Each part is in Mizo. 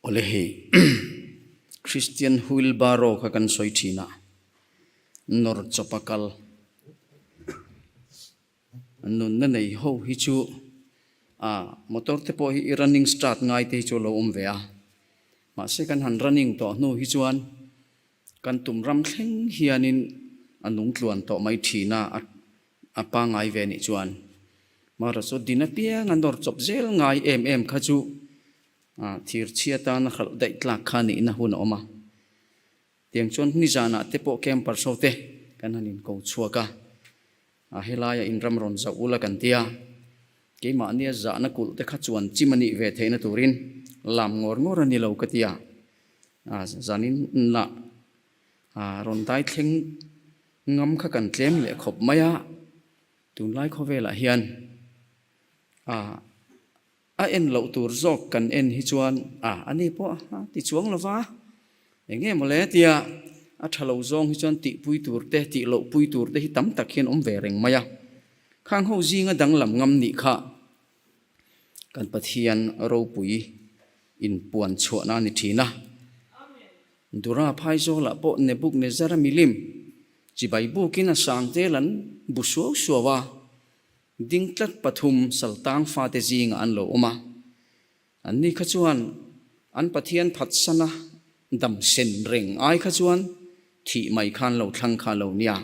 Awle hei Christian wheelbarrow kha kan sawi thin a, nawr chawpa kal nunna nei ho hi chu a motor te pawh hi i running start ngai te hi chu a lo awm ve a, mahse kan han running tawh hnu hi chuan kan tum ram thleng hianin a nung tluan tawh mai thin a, a pangngai ve nih chuan Mara chu din apiang a nawr chawp zel ngai em em kha chu thir chhia tana hralh daih tlak kha nihna hun a awm a. Tiang chuan nizanah te pawh campers ho te kan han inko chhuak a, a helaia inram rawn zauh ula kan ti a, keimahnia zahna kulh te kha chuan chim a nih ve theihna turin lam ngawr ngawr a ni lo ka ti a, zanin lah rawn dai thleng ngam kha kan tlem leh khawp mai a, tunlai khawvelah hian a A en loh tur zawk kan en hi chuan a ani pawh a ti chuang lo va, eng nge mawle tia a tha lo zawng hi chuan tihpui tur te tih loh pui tur te hi tam tak hian awm ve reng mai a. Khang ho zinga danglam ngam nih kha kan Pathian ropui inpuan chhuahna a ni thin a. Dura phaizawlah pawh Nebuknezara milim chibai bukin a sang tel an bu suau suau a. Ding tlat pathum Saltang fate zingah an lo awm a, anni kha chuan an Pathian phatsana dam sen reng ai kha chuan thih mai khan lo thlang kha lo nia.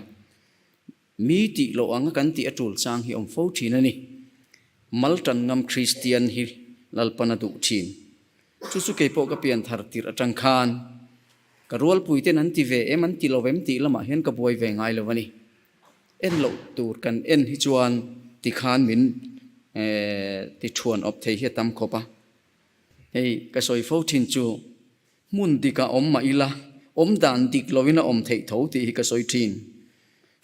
Mi tih loh anga kan tih a tul chang hi awm fo thin a ni. Mal tan ngam Kristian hi Lalpan a duh thin. Chu chu kei pawh ka pian thar tirh atang khan ka rualpui ten an ti ve em an ti lo em tih lamah hian ka buai ve ngai lo a ni. En loh tur kan en hi chuan tikhan min ti thuan awp thei hi a tam khawp a. Hei ka sawi fo thin chu hmun dikah awm mah ila awm dan dik loin a awm theih tho tih hi ka sawi thin.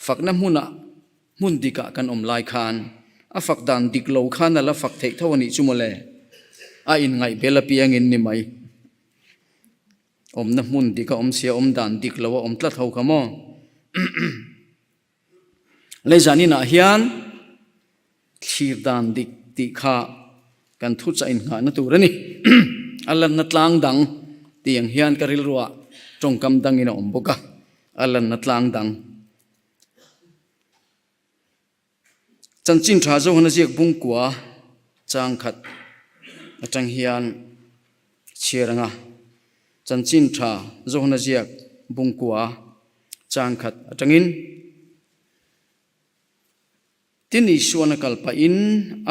Fakna hmunah hmun dikah kan awm lai khan a fak dan dik lo khan a la fak theih tho a nih chu mawle. A inngaihbel apiangin ni mai. Awmna hmun dik a awm sia, awm dan dik lo a awm tlat ho kha maw? Lei zan inah hian thlir dan dik tih kha kan thu chah innghahna tur a ni. A lanna tlang dang tih ang hian ka rilruah tawngkam dangin a awm bawk a, a lanna tlang dang. Chanchin tha Johana ziak bungkua chang khat atang hian chhiar anga Chanchin tha Johana ziak bungkua chang khat atangin Tin Isuan a kal pahin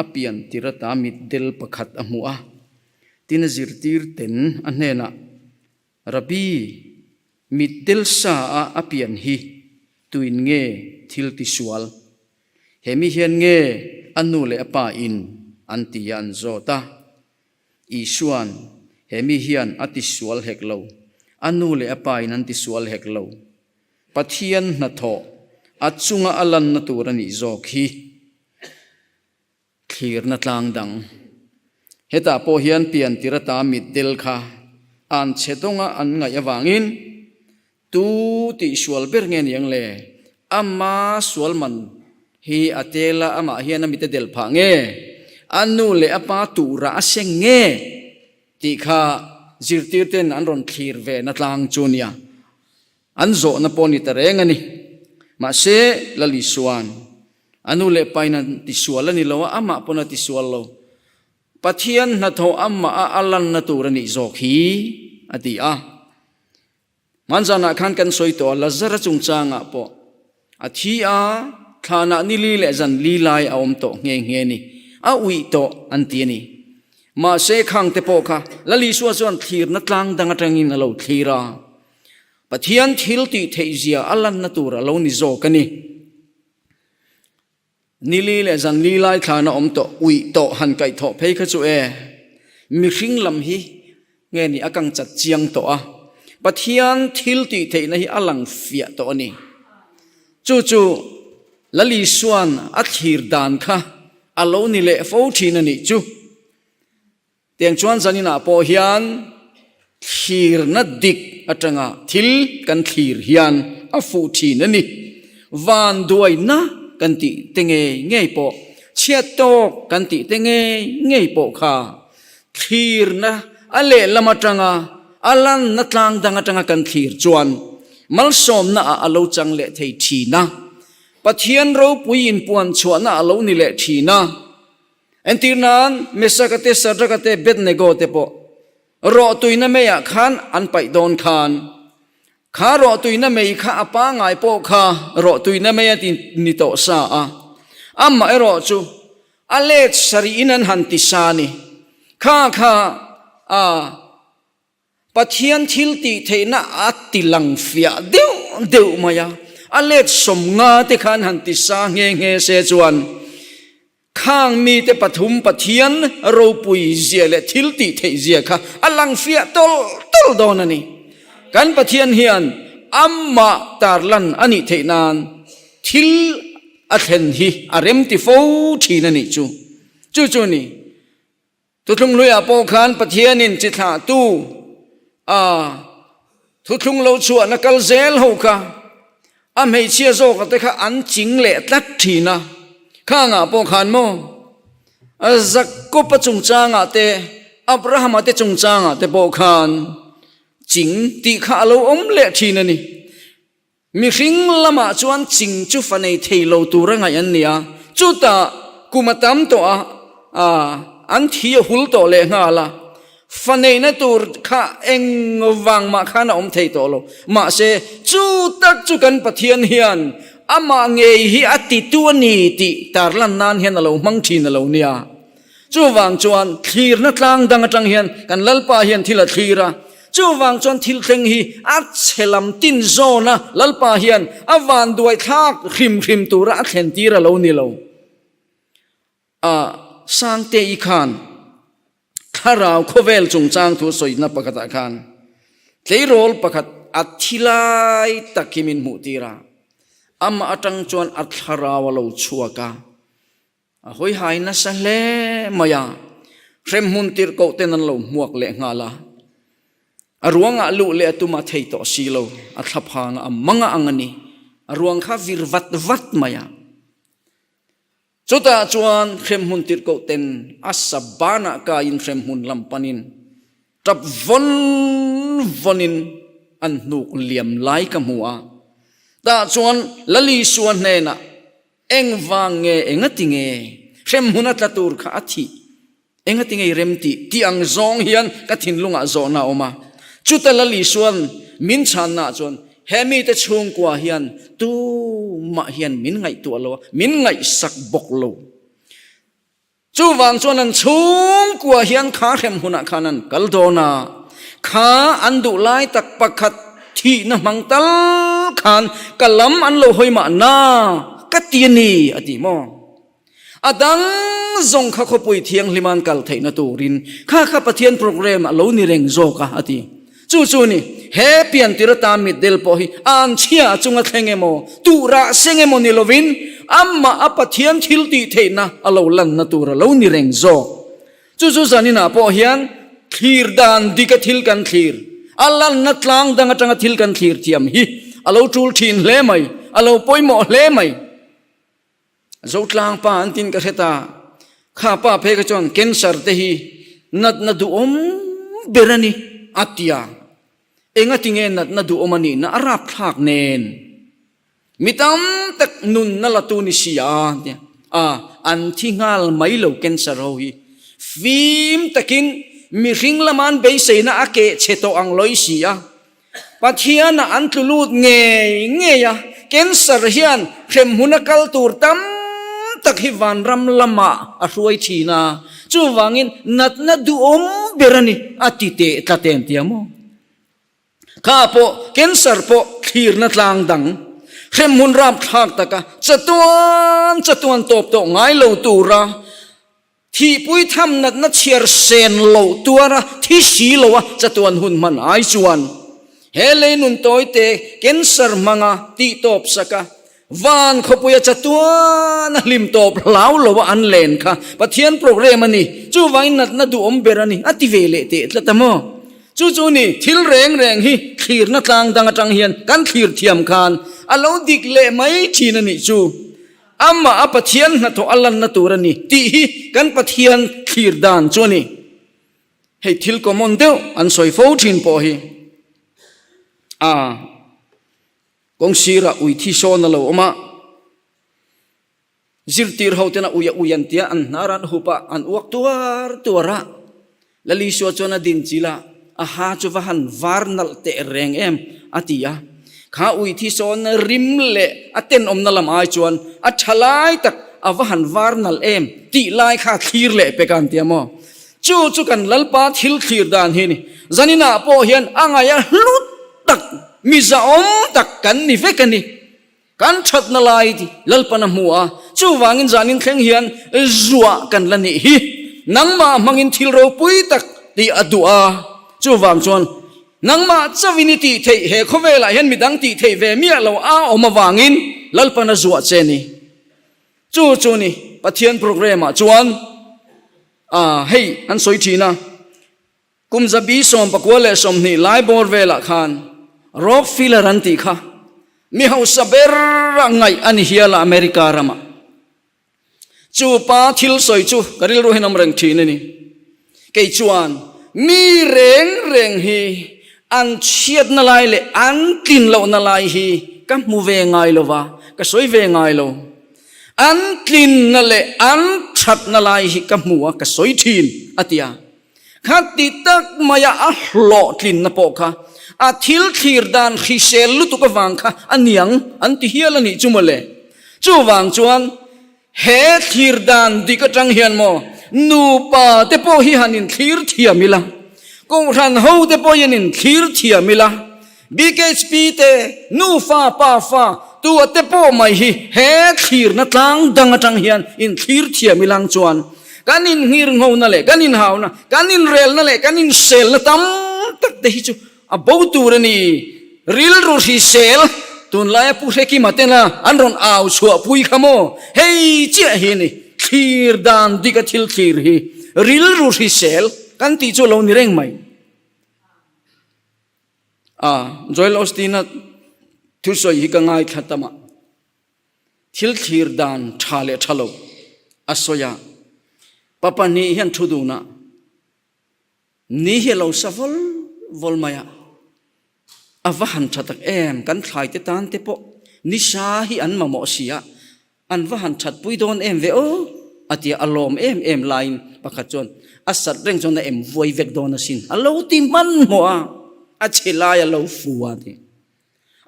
a pian tir ata mitdel pakhat a hmu a, tin a zirtir ten a hnenah Rabbi, mitdel sa a a pian hi tuin nge thil ti sual? He mi hian nge a nu leh a pa in an ti a an zawt a. Isua'n, He mi hian a ti sual hek lo, a nu leh a pa in an ti sual hek lo. Pathian hnathawh a chunga a lanna tur a nih zawk hi. Thlirna tlang dang. Hetah pawh hian piantir ata mitdel kha an chhe dawnga an ngaih avangin tu tih sual ber nge niang le? Ama sual man hi a tel a, amah hian a mit a del phah nge? A nu leh a pa tuhrah a seng nge? Tih kha zirtirten an rawn thlir ve na tlang chu nia. An zawhna pawh ni ta reng a ni. Mahse, Lal Isua'n a nu leh pain an tisual a ni lo a, amah pawn a tisual lo. Pathian hnathawh amah a a lanna tur a nih zawk hi, a ti a. Hmanzanah khan kan sawi tawh a, Lazara chungchangah pawh a thi a, thlanah ni li leh zan li lai a awm tawh nghe nghe ni, a uih tawh an ti a ni. Mahse, khangte pawh kha Lal Isua chuan thlirna tlang dang atangin a lo thlir a. Pathian thil tih theih zia a lanna tur a lo ni zawk a ni. Nili leh zanli lai thlana awm tawh, uih tawh han kaih thawh phei kha chu e, mihring lam hi nge ni a kang chat chiang tawh a, Pathian thil tih theihna hi a lang fiah tawh a ni. Chu chu Lal Isua'n a thlir dan kha a lo ni leh fo thin a nih chu. Tiang chuan zaninah pawh hian thlirna dik atanga thil kan thlir hian a fuh thin a ni. Vanduaina kan tih te ngei ngei pawh, chhiat tawk kan tih te ngei ngei pawh kha thlirna a lehlam atanga a lanna tlang dang atanga kan thlir chuan malsawmna ah a lo chang leh thei thin a, Pathian ropui inpuan chhuahna a lo ni leh thin a. Entir nan Mesaka te, Sadraka te, Abednego te pawh rawhtuina meiah khan an paih dawn khan Kha rawhtuina mei kha a pangai pawh kha rawhtuina mei a ti ni tawh sa a, amah erawh chu a let sarih in an han ti sa ni. Kha kha a Pathian thil tih theihna a ti lang fiah deuh deuh mai a, a let 50 te kha an han ti sa nghe nghe se chuan Khang mite pathum Pathian ropui zia leh thil tih theih zia kha a lang fiah tawlh tawlh dawn a ni. Kan Pathian hian amah tarlan a nih theih nan thil a thlen hi a remti fo thin a nih chu. Chu chu a ni. Thuthlung hluiah pawh khan Pathianin chi thlahtu a thuthlung lo chhuahna kal zel ho kha a hmeichhia zawka te kha an ching leh tlat thin a. Khangah pawh khan maw Jakob-a chungchangah te, Abraham-a te chungchangah te pawh khan ching tih kha a lo awm leh thin a ni. Mihring lamah chuan ching chu fa nei thei lo tura ngaih an ni a, chutah kum a tam tawh a, an thi a hul tawh leh nghal a, fa neihna tur kha eng vang mah khan a awm thei tawh lo. Mahse, chu tak chu kan Pathian hian amah ngei hi a titu a ni tih tarlan nan hian a lo hmang thin a lo nia. Chuvang chuan thlirna tlang dang atang hian kan Lalpa hian thil a thlir a, chuvang chuan thil thleng hi a chhe lam tin zawn a, Lalpa hian a vanduai thlak hrim hrim tura a thlen tir a lo ni lo. A Sangte-i khan thlarau khawvel chungchang thu sawina pakhatah khan tleirawl pakhat a thi lai tak hi min hmuh tir a, amah atang chuan a thlarau a lo chhuak a, A hawihai nasa hle mai a, hremhmun tirhkoh ten an lo hmuak leh nghal a. A ruangah luh leh a tum a thei tawh si lo, a thlaphang a mang a ang a ni. A ruang kha vir vat vat mai a. Chutah chuan hremhmun tirhkoh ten a sa banah kaiin hremhmun lam panin tap vawn vawnin an hnuk liam lai ka hmu a. Tah chuan Lalisua hnenah Engvang nge engati nge hremhmun a tla tur kha a thih? Engati nge i rem tih? Tih ang zawng hian ka thinlungah zawhna a awm a. Chuta Lal Isua'n min chhannaah chuan he mite chhungkua hian tumah hian min ngaihtuah lo a, min ngaihsak bawk lo. Chuvang chuan an chhungkua hian kha hrem hunah khan an kal dawn a, kha an duh lai tak pakhat thihna hmang tal khan ka lam an lo hawi mahna ka ti a ni, a ti maw? A dang zawng kha khawpui thianghlim an kal theihna turin kha kha Pathian program a lo ni reng zawk a, a ti. Chu chu ni, he piantir atan mitdel pawh hi an chhia chunga thleng emaw, tuhrah seng emaw ni lovin amah a Pathian thil tih theihna a lo lanna tur a lo ni reng zawk. Chu chu zaninah pawh hian thlir dan dika thil kan thlir, a lanna tlang dang atanga thil kan thlir thiam hi a lo tul thin hle mai, a lo pawimawh hle mai. Zotlang pa an tin ka hre ta. Kha pa phei kha chuan cancer te hi natna duhawm ber a ni a ti a. Engati nge natna duhawm a nihna a rapthlak nen mi tam tak nunna la tu ni si a tia. A an thi nghal mai lo cancer ho hi. Fim takin mihring lama an beiseina a keh chhe tawh ang lawi si a. Pathianah an tlu lut ngei ngei a, cancer hian hremhmun a kal tur tam tak hi vanram lamah a hruai thin a, chuvangin natna duhawm ber a ni a ti teh tlat em tia maw? Kha pawh cancer pawh thlirna tlang dang, hremhmun rapthlak taka chatuan chatuan tawp tawh ngai lo tura Thihpui tham natna chhiar sen loh tuara thi si loa chatuan hun hman ai chuan he lei nun tawite cancer hmanga tih tawp sak a, van khawpuia chatuan a hlim tawp hlau loa an len kha Pathian program a ni, chuvangin natna duhawm ber a ni a ti ve leh teh tlat a maw? Chu chu ni, thil reng reng hi thlirna tlang dang atang hian kan thlir thiam khan a lo dik leh mai thin a nih chu. Amah a Pathian hnathawh a lanna tur a ni tih hi kan Pathian thlir dan chu a ni. Hei thil common deuh an sawi fo thin pawh hi a kawng sirah ui thi sawn a lo awm a, zirtir ho tena ui a ui an tia an hnar an hup a, an uak tuar tuar a, Lalisua chuan a din chil a, a ha chu va han var nalh teh reng em a ti a, kha ui thi sawn rim leh a tenawmna lam ai chuan a tha lai tak a va han var nalh em tih lai kha thlir leh pek a an ti a maw? Chu chu kan Lalpa thil thlir dan hi a ni. Zaninah pawh hian a ngaih a hlu tak, mi zahawm tak kan ni vek a ni. Kan thatna lai Lalpan a hmu a, chuvangin zanin thleng hian zuah kan la nih hi. Nangmah hmangin thil ropui tak tih a duh a, chuvang chuan nangmah chauhin i tih theih he khawvelah hian midang tih theih ve miah lo a awm avangin Lalpan a zuah che a ni. Chu chu ni Pathian program ah chuan ah hei an sawi thin a, kum zabi 19 20 lai bawr velah khan Rockefeller an tih kha mi hausa ber a ngaih a ni hial a America ramah. Chu pa thil sawi chu ka rilru hian awm reng thin a ni. Kei chuan mi reng reng hi an chhiatna lai leh an tlin lohna lai hi ka hmu ve ngai lo va, ka sawi ve ngai lo. An tlinna leh an thatna lai hi ka hmu a, ka sawi thin, a ti a. Khati tak maia a hlawhtlinna pawh kha a thil thlir dan hrisel lutuk avang kha a niang an ti hial a nih chu mawle. Chuvang chuan He thlir dan dik atang hian maw nupa te pawh hi han inthlir thiam ila, Kohhran ho te pawh hian inthlir thiam ila, BKHP te nufa pafa tu a te pawh mai hi he thlirna tlang dang atang hian inthlir thiam ilang chuan kan inngirnghona leh kan inhauna, kan inrelna leh kan inselna tam tak te hi chu A bo tur a ni. Rilru hrisel, tunlaia Pu Hrekima tena an rawn au chhuahpui kha maw? Hei chiah hi a ni. Thlir dan dik a thil thlir hi rilru hrisel kan tih chu a lo ni reng mai. A, Joel Osteen-a thusawi hi ka ngaithla tam a, thil thlir dan tha leh tha lo a sawi a, pa pahnih hian thu dunah, Ni hi a lo sa vol vol mai a, a va han tha tak em, kan thlai te tan te pawh nisa hi an mamawh si a, an va han that pui dawn em ve aw a ti a, a lawm em em laiin pakhat chuan a sat reng chuan a em vuai vek dawn asin a lo ti hmanhmawh a, a chhe lai a lo fu a ti.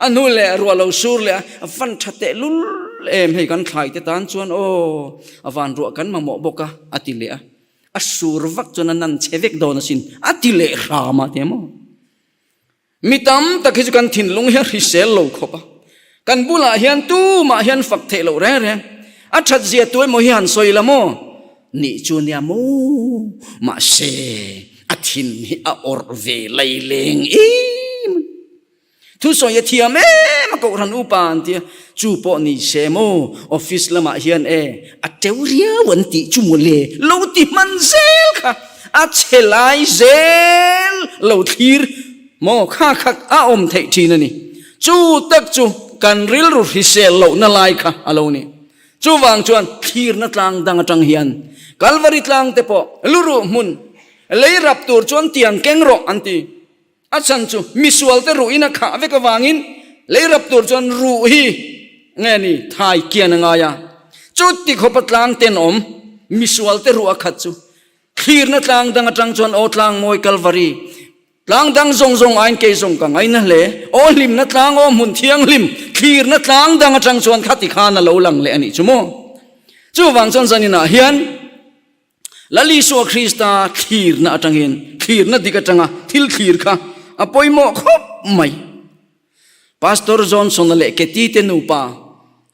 A hnu leh ruah lo sur leh a, a van tha teh lul em hei kan thlai te tan chuan aw a van ruah kan mamawh bawk a a ti leh a, a sur vak chuan a nan chhe vek dawn asin a ti leh hram a ti maw. Mi tam tak hi chu kan thinlung hi a hrisel lo khawp a, kan bulah hian tumah hian fak theih loh reng reng, a that zia tu emaw hi han sawi la maw? Nih chu nia maw, mahse a thin hi a awrh ve lai leng em. Thusawi a thiam em a Kohhran upa an tia, chu pawh ni se maw office lamah hian e a teu riau an tih chu maw le lo ti hman zel kha a chhe lai zel lo thlir maw kha kha a awm theih thin a ni. Chu tak chu kan rilru hrisel lohna lai kha a lo ni. Chuvang chuan thlirna tlang dang atang hian Kalvari tlang te pawh luruh hmun lei rap tur chuan tiang keng rawh an ti. A chhan chu misualte ruhin a khah vek avangin lei rap tur chuan ruh hi nge ni thai kian a ngai a. Chuti khawpa tlang tenawm misualte ruh a khat chu thlirna tlang dang atang chuan aw tlang mawi Kalvari tlang dang zawng zawng aiin kei zawng ka ngaina hle. Aw hlimna tlang aw hmun thianghlim thlirna tlang dang atang chuan khati khan a lo lang leh a nih chu maw. Chuvang chuan zaninah hian Lal Isua Krista thlirna atangin, thlirna dik atanga thil thlir kha a pawimawh khawp mai. Pastor Johnson-a leh Katie te nupa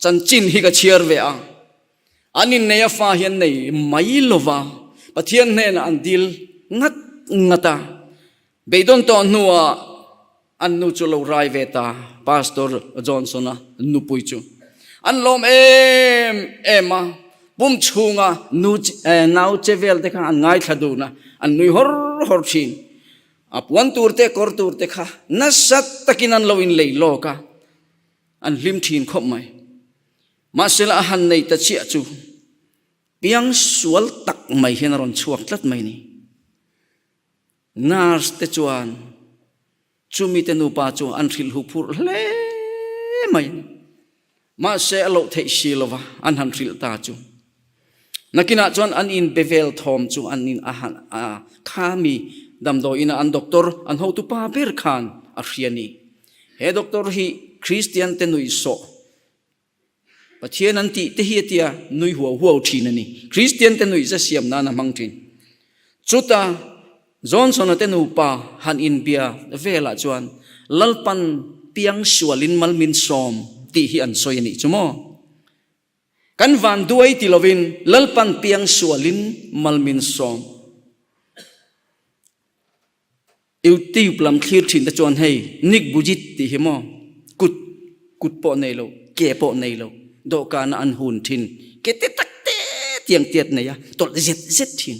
chanchin hi ka chhiar ve a. An innei a fa hi an nei mai lova, Pathian hnenah an dil ngat ngat a. Beidawn tawh hnuah an nu chu lo rai ve ta, Pastor Johnson-a nupui chu. An lawm em em a, pum chhunga nu nau che vel te kha an ngaithla dun a, an nui hawr hawr thin. A puan tur te, kawr tur te kha nasa takin an lo inlei lawk a, an hlim thin khawp mai. Mahsela a han nei ta chiah chu piang sual tak mai hian a rawn chhuak tlat mai ni. Nurse te chuan chumi te nupa chu an hrilh hu phurh hle mai a ni. Mahse a loh theih si lova an han hrilh ta chu. Nakinah chuan an in be vel thawm chu an in a han a khami damdawi ina an doctor an hotupa ber khan a hria ni. He doctor hi Christian te nuihsawh Pathian an tih te hi a tia nui huau huau thin a ni. Kristian te nuihza siam nan a hmang thin. Chuta Johnson-a te nupa han inbia velah chuan Lalpan piang sualin mal min sawm tih hi an sawi a nih chu maw? Kan van duai ti lovin Lalpan piang sualin mal min sawm. YouTube lam thlir thin te chuan hei Nick Bujit tih hi maw kut kut pawh nei lo ke pawh nei lo dawhkana an hun thin ke te tak te tiang tiat nei a tawlh zet zet thin.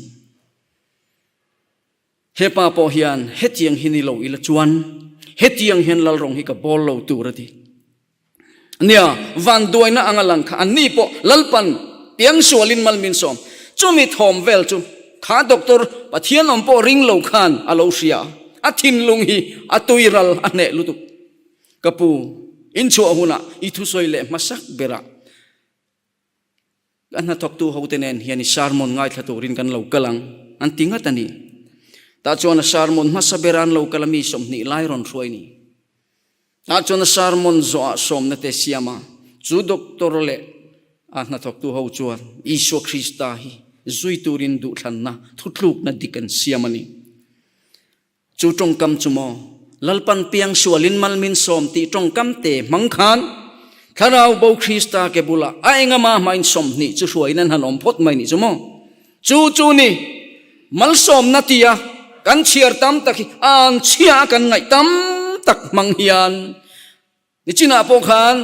Hepa pawh hian hetiang hi ni lo ila chuan hetiang hian lalrawng hi ka bawl lo tur a ti. Nia, vanduaina anga lang kha anni pawh Lalpan piangsualin mal min sawm. Chumi thawm vel chu kha doctor Pathian awm pawh ring lo khan a lo hria a, a thinlung hi a tuiral a hneh lutuk. Ka pu, inchhuah hunah i thusawi leh hmasak berah Ka hnathawktu hote nen hian i sermon ngaithla turin kan lo kal ang, an ti ngat a ni. Tah chuan a sermon hmasa bera an lo kal a mi 20 lai rawn hruai ni. Tah chuan a sermon zawhah sawmna te siam a, chu doctor leh a hnathawktu ho chuan Isua Krista hi zui turin duhthlanna thutlukna dik an siam a ni. Chu tawngkam chu maw Lalpan piang sualin mal min sawm tih tawngkam te hmang khan Thlarau bo Krista ke bulah a engama hmain 20 chu hruaiin an han awm phawt mai nih chu maw. Chu chu ni malsawmna tia kan chhiar tam tak hi an chhia a kan ngaih tam tak hmang hian Nichinah pawh khan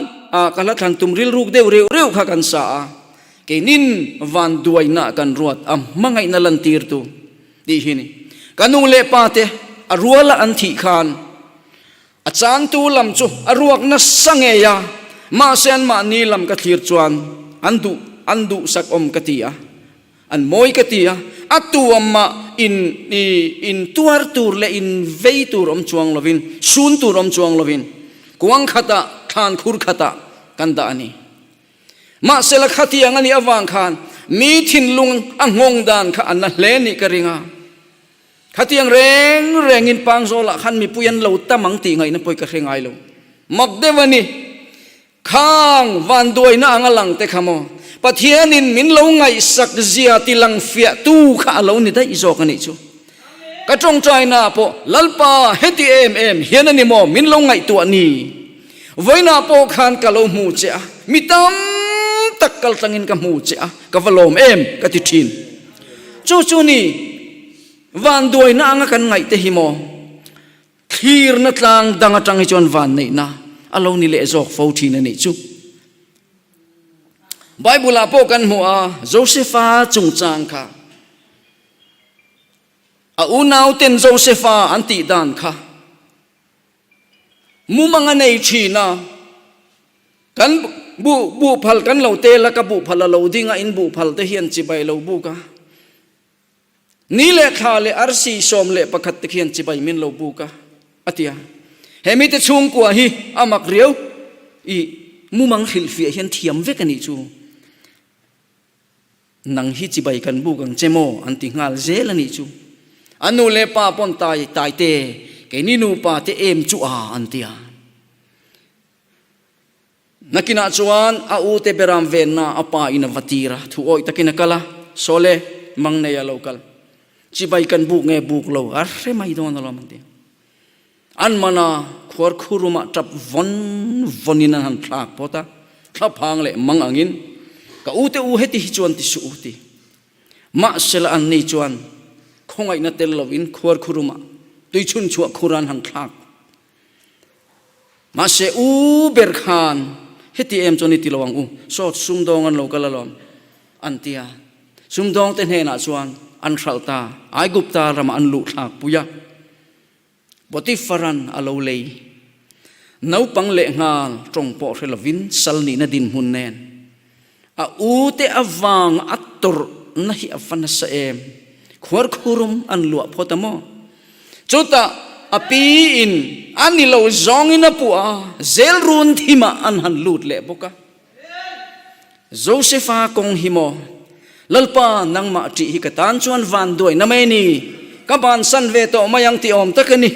ka hla thlan tum rilruk deuh reuh reuh kha kan sa a, keinin vanduaina kan ruat a hmangaihna lantirtu tih hi ni. Ka nu leh pa te a ruala an thih khan a changtu lam chu a ruak nasa ngei a, mahse anmahni lam ka thlir chuan an duh an duhsak awm ka ti a. An mawi ka ti a, a tuamah in i in tuar tur leh in vei tur awm chuang lovin, sun tur awm chuang lovin, kuang khatah, thlan khur khatah kan dah a ni. Mahsela khatiang a nih avang khan mi thinlung a nghawng dan kha a na hle nih ka ring a. Khatiang reng rengin Pangzawlah khan mipui an lo tam ang tih ngaihna pawh i ka hre ngai lo. Mak deuh a ni. Khang vanduaina anga lang te kha maw? Pathianin min lo ngaihsak zia ti lang fiah tu kha a lo ni daih zawk a nih chu. Ka tawngtaina pawh Lalpa heti em em hian a ni maw min lo ngaihtuah ni? Vawiinah pawh khan ka lo hmu che a, mi tam tak kal tlangin ka hmu che a, ka va lawm em ka ti thin. Chu chu ni vanduaina anga kan ngaih te hi maw? Thlirna tlang dang atang hi chuan vanneihna a lo ni leh zawk fo thin a nih chu. Bible-ah pawh kan hmu a, Josefa chungchang kha. A unauten Josefa an tih dan kha mumang a nei thin a, kan buh buhphal kan lo tel a, ka buhphal a lo ding a, in buhphal te hian chibai lo buk a. Ni leh thla leh arsi 11 te khian chibai min lo buk a, a ti a. He mite chhungkua hi a mak riau i mumang hrilhfiah hian thiam vek a nih chu. Nang hi chibai kan buk ang che maw an ti nghal zel a nih chu. A nu leh pa pawn tai tai te, keini nupa te em chu a an ti a. Nakinah chuan a ute beram venna a pa in a va tir a, thu awih takin a kal a, Sawle, mang nei a lo kal. Chibai kan buk nge buk lo, a hre mai dawn alawm an ti. An man a, khuar khurumah tap vawn vawnin an han thlak phawt a, thlaphang leh mang angin, Ka ute u heti hi chuan ti suh u ti. Mahsela anni chuan khawngaihna tel lovin khuar khurumah tuichhun chhuah khur an han thlak. Mahse u ber khan heti em chuan i ti lo ang u, sawt sumdawng an lo kal alawm an ti a. Sumdawng te hnenah chuan an hralh ta, Aigupta ramah an luh thlak pui a. Potifaran a lo lei. Naupang lehnghal tawng pawh hre lovin sal nihna dinhmun nen A u te avang a tawrhna hi a va nasa em? Khuarkhurum an luah phawt a maw? Chutah a pi in a ni lo zawngin a puah a, zel run thimah an han lut leh bawk a. Josefa kawng hi maw? Lalpa, nangmah ṭih hi ka tan chuan van duaina mai a ni, ka bansan ve tawh mai ang tih awm tak a ni.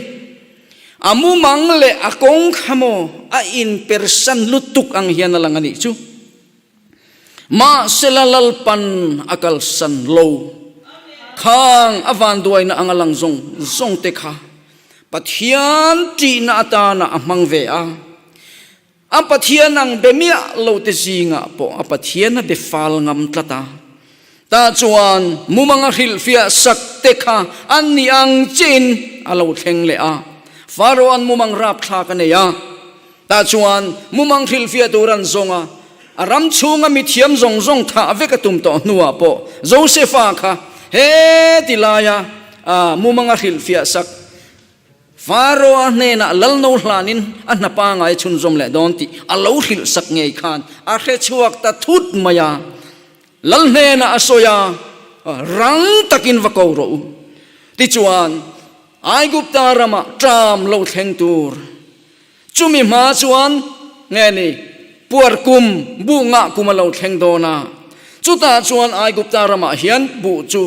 A mumang leh a kawng kha maw a inpersan lutuk ang hian a lang a nih chu. Mahsela Lalpan a kalsan lo. Khang a vanduaina ang a lang zawng zawng te kha Pathian ṭihna atana a hmang ve a. A Pathian ang be miah lo te zingah pawh a Pathian a be fal ngam tlat a. Tah chuan mumanga hrilhfiah sak te kha an nih ang chiin a lo thleng leh a. Faro-a'n mumang rapthlak a nei a. Tah chuan mumang hrilhfiah tur an zawng a, a ram chhunga mithiam zawng zawng thah vek a tum tawh hnuah pawh Josefa kha he ti laia mumanga hrilhfiah sak Faro-a hnenah lalno hlanin a hna pangai chhunzawm leh dawn tih a lo hrilh sak ngei khan a hre chhuak ta thut mai a. Lal hnenah a sawi a, Rang takin va ko rawh u. Tichuan, Aigupta ramah ṭam lo thleng tur. Chumi hma chuan nge ni, puar kum, buh ngah kum a lo thleng dawn a. Chutah chuan Aigupta ramah hian buh chu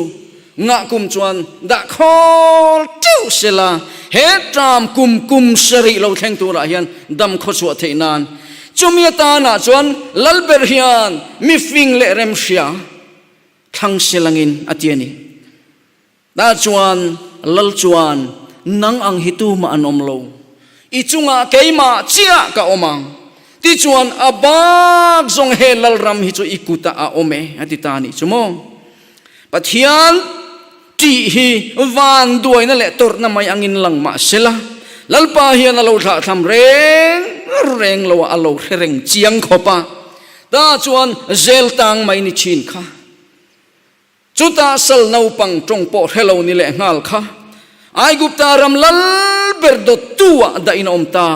ngah kum chuan dah khawl teuh se la, he ṭam kum kum sarih lo thleng turah hian dam khawchhuah theih nan. Chumi atanah chuan Lalber hian mi fing leh remhria thlang se langin a ti a ni. Tah chuan Lal chuan, Nang ang hi tumah an awm lo. I chungah keimah chiah ka awm ang. Tichuan a bak zawng he Lalram hi chu i kutah a awm e, a ti ta a nih chu maw. Pathian ṭih hi van duaina leh tawrhna mai angin lang mah sela, Lalpa hian a lo thlahthlam reng reng lo a, a lo hre reng chiang khawp a. Tah chuan zel tang mai ni ṭhin kha. Chutah sal naupang tawng pawh hre lo ni leh nghal kha Aigupta ram lal ber dawttu ah dah in a awm ta.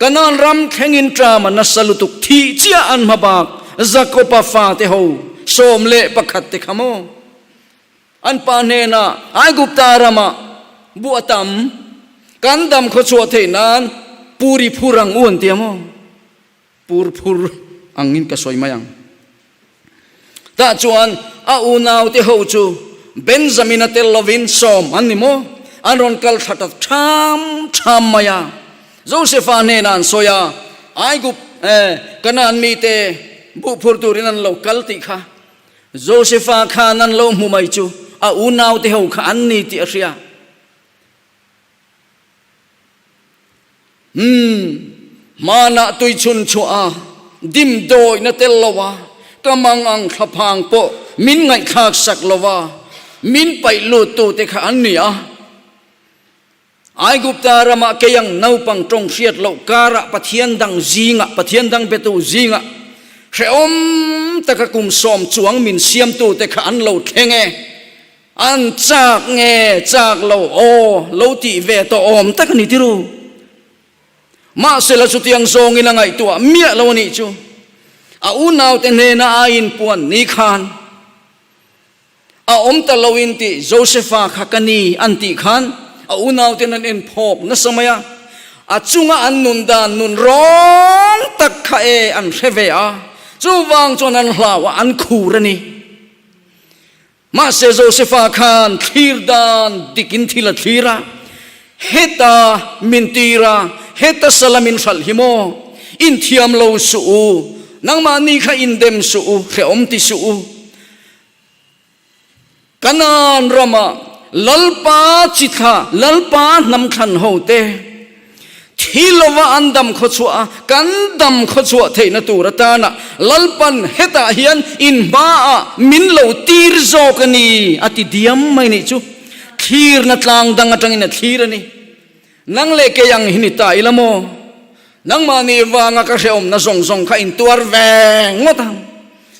Kanaan ram thlengin ṭam a nasa lutuk thih chiah an hma bak Jakoba fate ho 11 te kha maw? An pa hnenah Aigupta ramah buh a tam, kan dam khawchhuah theih nan puri phur ang u an ti a maw? Pur phur angin ka sawi mai ang. Tah chuan a unaute ho chu Benjamina tel lovin sawm an ni maw? An rawn kal thla ta ṭham ṭham mai a. Josefa hnenah an sawi a, Aigup, eh, Kanaan mite buh phur turin an lo kal tih kha. Josefa khan an lo hmu mai chu a unaute ho kha an ni tih a hria. Umm, hmanah tui chhun chhuah a, dim dawihna tel lo a, ka mang ang thlaphang pawh min ngaihthlak sak lo a, min paih lut tute kha an ni a. Aigupta ramah kei ang naupang tawng hriat loh karah Pathian dang zingah, Pathian dang betu zingah hrehawm taka kum sawm chuang min siamtute kha an lo thleng e. An chak nge chak lo aw lo tih ve tawh awm tak a ni tiru. Mahsela chutiang zawngin a ngaihtuah miah lo a nih chu. A unaute hnena a inpuan ni khan a awm ta lo in tih Josefa kha ka ni an tih khan a unauten an en phawk nasa mai a. A chunga an nun dan nun rawng tak kha e an hre ve a, chuvang chuan an hlau a, an khur a ni. Mahse Josefa khan thlir dan dikin thil a thlir a, Heta min tir a, heta sala min hralh hi maw? Inthiam lo suh u, nangmahni kha indem suh u, hrehawm ti suh u. Kanaan ramah Lalpa chithla, Lalpa hnam thlan hote, Thi lova an dam khawchhuah a, kan dam khawchhuah theihna tur atana Lalpan hetah hian in hmaah min lo tir zawk a ni, a ti diam mai nih chu. Thlirna tlang dang atangin a thlir a ni. Nang leh kei ang hi ni ta ila maw? Nangmahni vanga ka hrehawmna zawng zawng kha in tuar ve ngawt ang.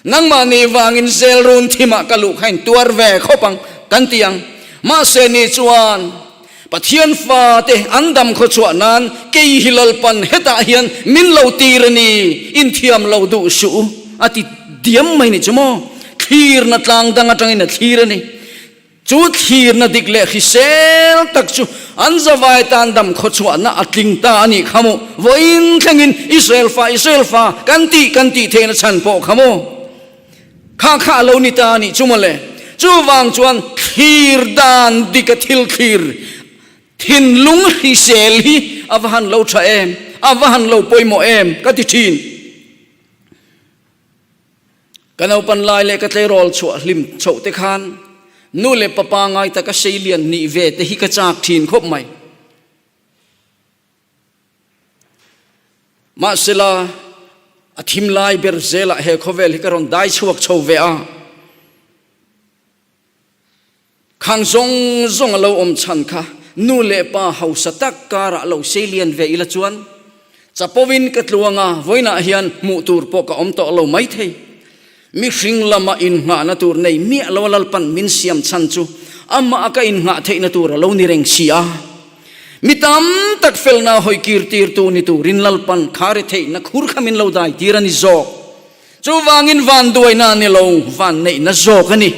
Nangmahni vangin zel run thimah ka luh kha in tuar ve khawp ang, kan ti ang. Mahse ni chuan Pathian fate an dam khawchhuah nan kei hi Lalpan hetah hian min lo tir a ni, inthiam lo duh suh u, a ti diam mai ni chu maw? Thlirna tlang dang atangin a thlir a ni. Chu thlirna dik leh hrisel tak chu An zavai tan dam khawchhuahna a tling ta a nih kha maw? Vawiin thlengin Israel fa, Israel fa kan tih kan tih theihna chhan pawh kha maw? Kha kha a lo ni ta a nih chu mawle. Chuvang chuan thlir dan dika thil thlir thinlung hrisel hi a va han lo tha em, a va han lo pawimawh em ka ti thin. Ka naupan lai leh ka tleirawl chhuah hlim chhoh te khan nu leh pa pangai taka seilian nih ve te hi ka chak thin khawp mai. Mahsela, a thim lai ber zelah he khawvel hi ka rawn dai chhuak chho ve a. Khang zawng zawng a lo awm chhan kha nu leh pa hausa tak karah lo seilian ve ila chuan chapovin ka tluang a, vawiinah hian hmuh tur pawh ka awm tawh lo maithei. Mihring lama innghahna tur nei miah lo a Lalpan min siam chhan chu amah a ka innghah theihna tur a lo ni reng si a. Mi tam tak felna hawi kir tirtu ni turin Lalpan kha ri theihna khur kha min lo dai tir a ni zawk. Chuvangin vanduaina a ni lo, vanneihna zawk a ni.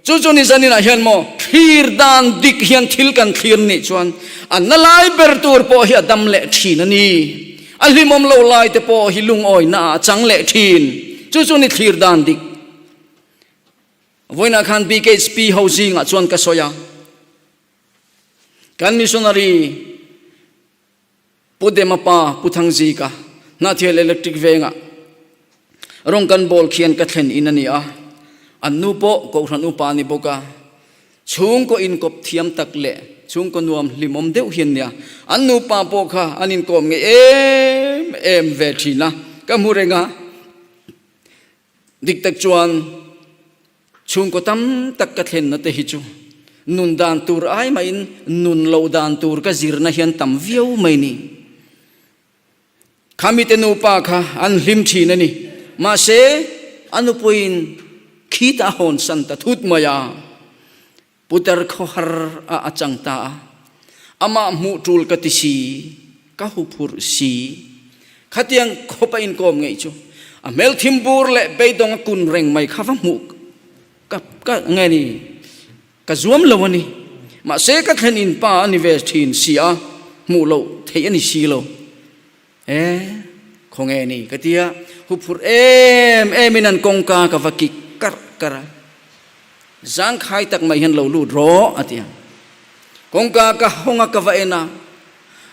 Chu chu ni zaninah hian maw thlir dan dik hian thil kan thlir nih chuan a na lai ber tur pawh hi a dam leh thin a ni. A hlimawm lo lai te pawh hi lungawina ah a chang leh thin. Chu chu ni thlir dan dik. Vawiinah khan BKHP ho zingah chuan ka sawi a. Kan missionary Pu Dema pa Pu Thangzika Hnahthial Electric Vengah rawng kan bawl khian ka thlen in a ni a, an nu pawh Kohhran upa a ni bawk a, chhungkaw inkawp thiam tak leh chhungkaw nuam hlimawm deuh hian nia, an nupa pawh kha an inkawm ngei em em ve thin a, ka hmu reng a. Dik tak chuan chhungkaw tam tak ka thlenna te hi chu nun dan tur ai mahin nun loh dan tur ka zirna hian tam viau mai ni. Khamite nupa kha an hlim thin a ni. Mahse, a nupuiin khitah a hawnsan ta thut mai a. Putar khawhar ah a cang ta a. Amah hmuh ṭul ka ti si, ka huphurh si. Khatiang khawp a inkawm ngeih chu a hmel thimbur leh beidawng a kun reng mai kha va hmuh ka ka nge ni ka zuam lo a ni. Mahse ka thlen in pa a ni ve ṭhin si a, hmuh loh theih a ni si lo. E, khawnge ni ka ti a, huphurh em em in an kawngka ka va kik karh karh a. Zangkhai tak mai hian lo lut rawh a ti a. Kawngka ka hawng a ka va en a,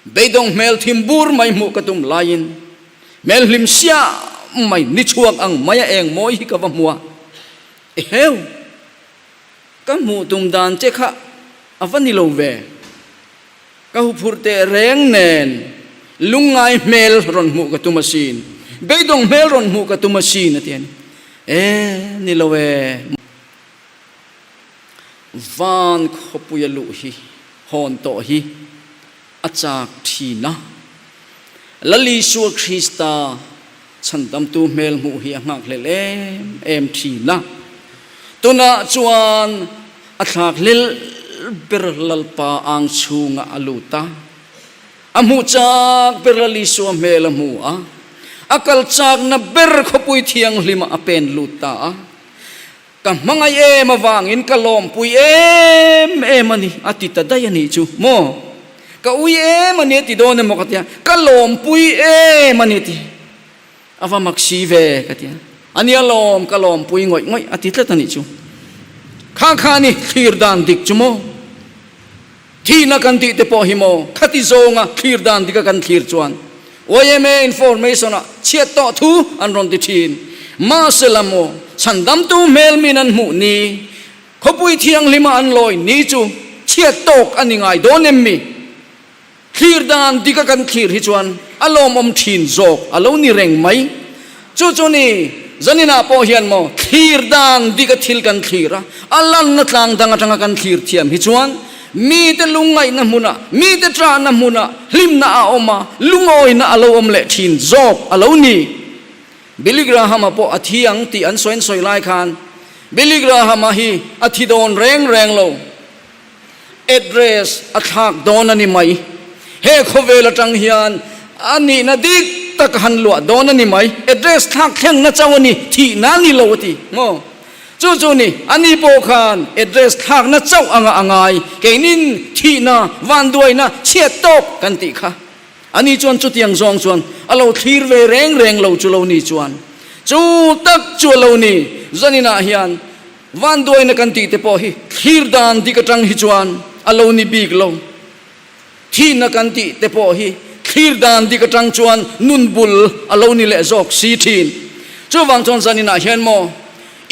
beidawng hmel thim bur mai hmuh ka tum laiin hmel hlim siam mai ni chhuak ang mai a eng mawi hi ka va hmu a. Eheu! Ka hmuh tum dan che kha a va ni lo ve. Ka huphurh teh reng nen lungngai hmel rawn hmuh ka tum asin, beidawng hmel rawn hmuh ka tum asin a ti a ni. E, ni lo e. Van khawpuia luh hi hawn tawh hi a chak thin a. Lal Isua Krista chhandamtu hmel hmuh hi a nghakhlel em em thin a. Tunah chuan a thlakhlel ber Lalpa ang chhungah a lut a. A hmuh chak ber Lal Isua hmel a hmu a. A kal chakna ber khawpui thianghlimah a pen lut ta a. Ka hmangaih em avangin ka lawmpui em em a ni, a ti ta daih a nih chu maw? Ka ui em a ni a ti dawn emaw ka tia, ka lawmpui em a ni a ti. A va mak si ve ka tia, a nia lawm, ka lawmpui ngawih ngawih a ti tlat a nih chu. Kha kha a ni thlir dan dik chu maw? Thihna kan tih te pawh hi maw khati zawnga thlir dan dika kan thlir chuan yma information ah chhiat tawh thu an rawn ti thin. Mahse la maw chhandamtu hmel min an hmuh ni, khawpui thianghlima an lawi ni chu chhiat tawk a ni ngai dawn em mi? Thlir dan dika kan thlir hi chuan a lawmawm thin zawk a lo ni reng mai. Chu chu ni, zaninah pawh hian maw thlir dan dika thil kan thlir a, a lanna tlang dang atanga kan thlir thiam hi chuan mite lungngaihna hmunah, mite ṭahna hmunah hlimna a awm a, lungawina a lo awm leh thin zawk a lo ni. Billy Graham-a pawh a thi ang tih an sawi an sawi lai khan Billy Graham-a hi a thi dawn reng reng lo. Address a thlak dawn a ni mai. He khawvel atang hian a nihna dik tak han luah dawn a ni mai. Address thlak thlengna chauh a ni, thihna a ni lo a ti maw? Chu chu ni, ani pawh khan address thlakna chauh anga a ngai, keinin thihna, vanduaina, chhiat tawp kan tih kha. Ani chuan chutiang zawng chuan a lo thlir ve reng reng lo chu lo ni chuan chu tak chu a lo ni. Zaninah hian vanduaina kan tih te pawh hi thlir dan dik atang hi chuan a lo ni bik lo. Thihna kan tih te pawh hi thlir dan dik atang chuan nun bul a lo ni leh zawk si thin. Chuvang chuan zaninah hian maw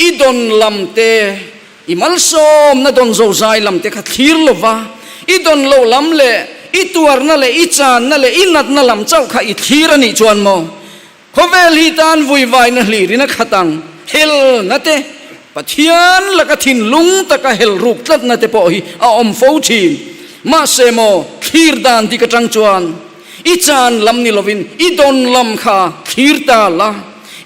i dawn lam te, i malsawmna dawn zozai lam te kha thlir lo va, i dawn loh lam leh i tuarna leh i channa leh i natna lam chauh kha i thlir a nih chuan maw Khawvel hi tan vuivaina hlirin a khat ang, helna te, Pathian laka thinlung taka hel ruk tlatna te pawh hi a awm fo thin. Mahse maw, thlir dan dik atang chuan i chan lam ni lovin i dawn lam kha thlir ta la,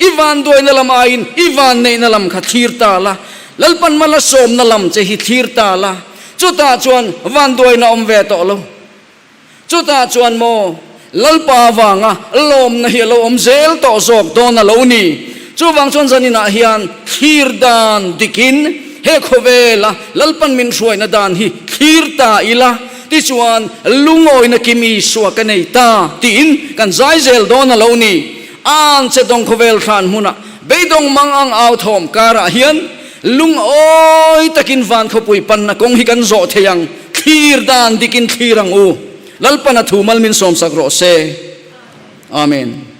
i vanduaina lam aiin i vanneihna lam kha thlir ta la, Lalpan mal a sawmna lam che hi thlir ta la, chutah chuan vanduaina awm ve tawh lo. Chutah chuan maw, Lalpa avanga lawmna hi a lo awm zel tawh zawk dawn a lo ni. Chuvang chuan zaninah hian thlir dan dikin he khawvela Lalpan min hruaina dan hi thlir ta ila, tichuan lungawina kim Isua ka nei ta tiin kan zai zel dawn a lo ni. An che dawng khawvel thlan hmunah beidawng mang ang au thawm karah hian lungawi takin van khawpui panna kawng hi kan zawh thei ang. Thlir dan dikin thlir ang u. Lalpana thu mal min sawmsak rawh se. Amen.